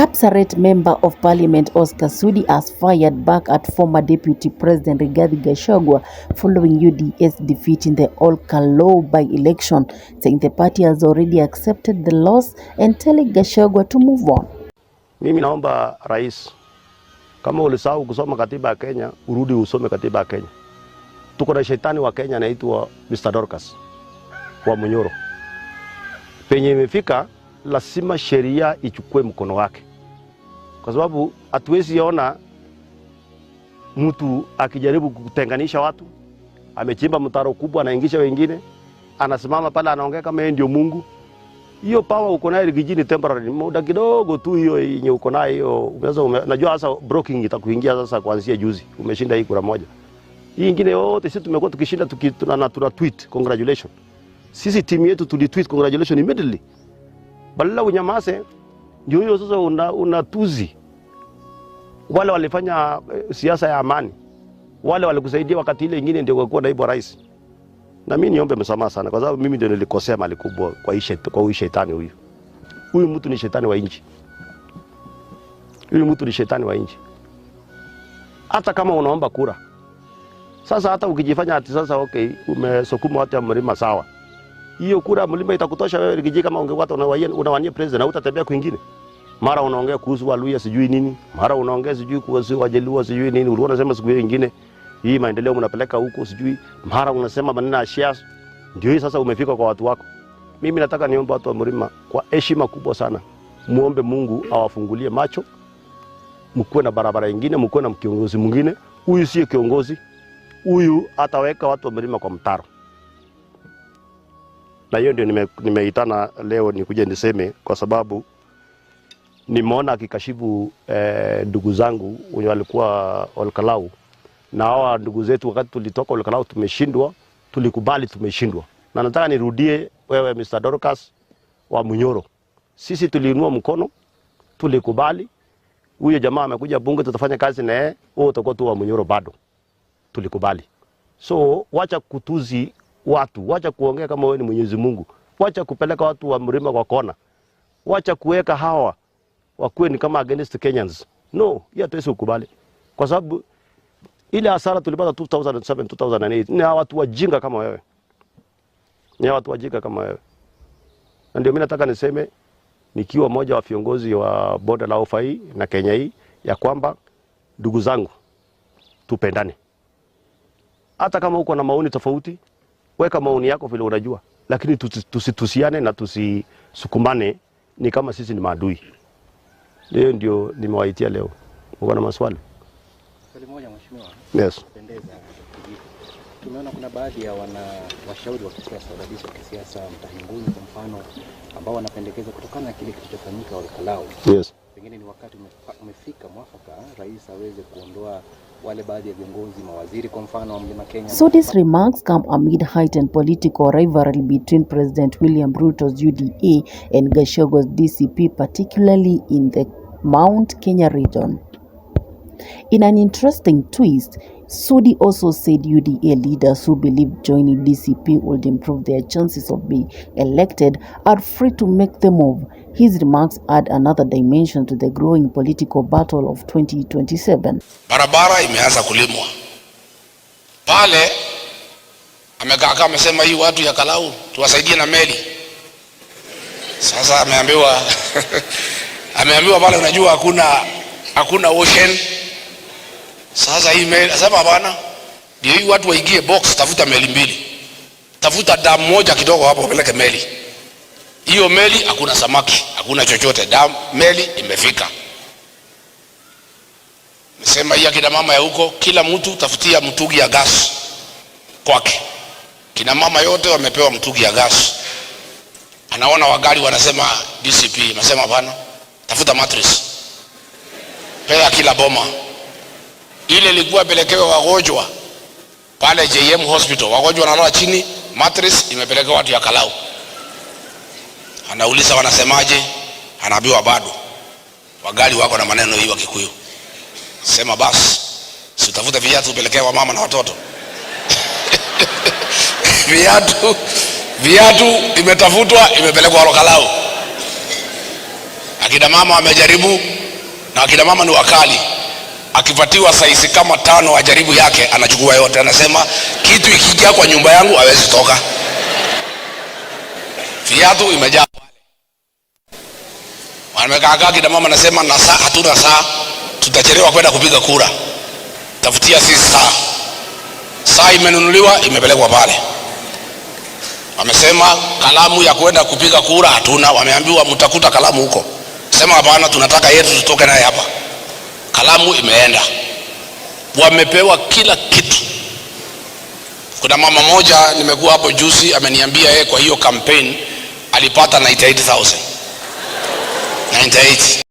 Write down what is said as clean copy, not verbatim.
Kapseret Member of Parliament Oscar Sudi has fired back at former Deputy President Rigathi Gachagua following UDA's defeat in the Olkalou by-election, saying the party has already accepted the loss and telling Gachagua to move on. Mimi naomba rais, kama ulisahau kusoma katiba ya Kenya, urudi usome katiba ya Kenya. Tuko na shetani wa Kenya anaitwa Mr. Dorcas Wamunyoro. Penye imefika, lazima sheria ichukue mkono wake, kwa sababu hatuwezi ona mtu akijaribu kutenganisha watu, amechimba mtaro kubwa, anaingisha wengine, anasimama pale anaongea kama yeye ndio Mungu. Hiyo power uko nayo Riggy G ni temporary, muda kidogo tu hiyo yenye uko nayo hiyo. Umeweza najua sasa broking itakuingia sasa kuanzia juzi, umeshinda hii kura moja. Hii ingine yote sisi tumekuwa tukishinda tuna tweet congratulations. Sisi timu yetu tuli tweet congratulations immediately. Badala unyamaze, ndio hiyo sasa unatuzi wale walifanya siasa ya amani, wale walikusaidia wakati ile ingine ndio kwa naibu wa rais. Na mimi niombe msamaha sana kwa sababu mimi ndio nilikosea mali kubwa kwa huyu shetani huyu. Huyu mtu ni shetani wa nchi. Huyu mtu ni shetani wa nchi. Hata kama unaomba kura. Sasa hata ukijifanya ati sasa okay, umesukuma watu ya mlima, sawa. Hiyo kura mlima itakutosha wewe Riggy G kama ungekuwa unawania president na utatembea kwingine? Mara unaongea kuhusu Waluhya sijui nini, mara unaongea sijui kuhusu Wajaluo sijui nini, ulikuwa unasema siku hiyo nyingine hii maendeleo mnapeleka huko sijui, mara unasema maneno ya shares. Ndio hii sasa umefika kwa watu wako. Mimi nataka niombe watu wa mlima kwa heshima kubwa sana, muombe Mungu awafungulie macho, mkuwe na barabara nyingine, mkuwe na kiongozi mwingine. Huyu sio kiongozi, huyu ataweka watu wa mlima kwa mtaro. Na hiyo ndio nimeitana leo nikuje niseme, kwa sababu nimeona akikashifu ndugu zangu wenye walikuwa Olkalou, na hawa ndugu zetu wakati tulitoka Olkalou tumeshindwa, tulikubali tumeshindwa. Na nataka nirudie wewe Mr. Dorcas Wamunyoro, sisi tuliinua mkono, tulikubali huyo jamaa amekuja bunge, tutafanya kazi na yeye, wewe utakuwa tu Wamunyoro bado, tulikubali. So wacha kutuzi watu, wacha kuongea kama wewe ni Mwenyezi Mungu, wacha kupeleka watu wa mlima kwa kona, wacha kuweka hawa wakuwe ni kama against Kenyans. No, hiyo hatuwezi kukubali, kwa sababu ile hasara tulipata 2007 2008 ni hawa watu wajinga kama wewe, ni hawa watu wajinga kama wewe. Na ndio mimi nataka niseme nikiwa mmoja wa viongozi wa bonde la ufa hii na Kenya hii ya kwamba ndugu zangu, tupendane. Hata kama uko na maoni tofauti, weka maoni yako vile unajua, lakini tusitusiane na tusisukumane ni kama sisi ni maadui. Leo ndio nimewaitia leo. Uko na maswali? Swali moja, mheshimiwa. Yes. Pendeza kujibu. Tumeona kuna baadhi ya wana washauri wa kisiasa, wadadisi wa kisiasa, Mutahi Ngunyi kwa mfano, ambao wanapendekeza kutokana na kile kilichofanyika Olkalou, pengine ni wakati umefika mwafaka rais aweze kuondoa wale baadhi ya viongozi, mawaziri kwa mfano wa Mlima Kenya. Sudi's remarks come amid heightened political rivalry between President William Ruto's UDA and Gachagua's DCP, particularly in the Mount Kenya region. In an interesting twist, Sudi also said UDA leaders who believe joining DCP would improve their chances of being elected are free to make the move. His remarks add another dimension to the growing political battle of 2027. Barabara imeanza kulimwa pale, amekaa kama amesema hii watu ya Kalau tuwasaidie na meli. Sasa ameambiwa pale, unajua hakuna ocean. Sasa hii meli, asema hapana, ndio hii watu waingie box, tafuta meli mbili, tafuta damu moja kidogo hapo, wapeleke meli hiyo. Meli hakuna samaki, hakuna chochote, damu meli imefika. Mesema hii akina mama ya huko, kila mtu tafutia mtungi ya gas kwake. Kina mama yote wamepewa mtungi ya gas. Anaona wagari wanasema DCP, amesema hapana, tafuta mattress, pea kila boma. Ile ilikuwa pelekewa wagonjwa pale JM Hospital, wagonjwa wanalala chini, mattress imepelekewa watu ya Kalau. Anauliza wanasemaje, anaambiwa bado wagari wako na maneno hii wa Kikuyu. Sema basi, si utafute viatu upelekee wamama na watoto. Viatu imetafutwa, imepelekwa Olkalou. Akina Akina mama wamejaribu, na akina mama ni wakali. Akipatiwa size kama tano ajaribu yake, anachukua yote, anasema kitu ikija kwa nyumba yangu hawezi toka. Viatu imejaa pale. Wamekaa kina mama anasema na saa hatuna saa, tutachelewa kwenda kupiga kura, tafutia sisi saa. Saa imenunuliwa imepelekwa pale. Wamesema kalamu ya kwenda kupiga kura hatuna, wameambiwa mtakuta kalamu huko. Sema hapana, tunataka yetu tutoke naye hapa. Kalamu imeenda, wamepewa kila kitu. Kuna mama moja nimekuwa hapo juzi, ameniambia yeye kwa hiyo campaign alipata 98,000 98.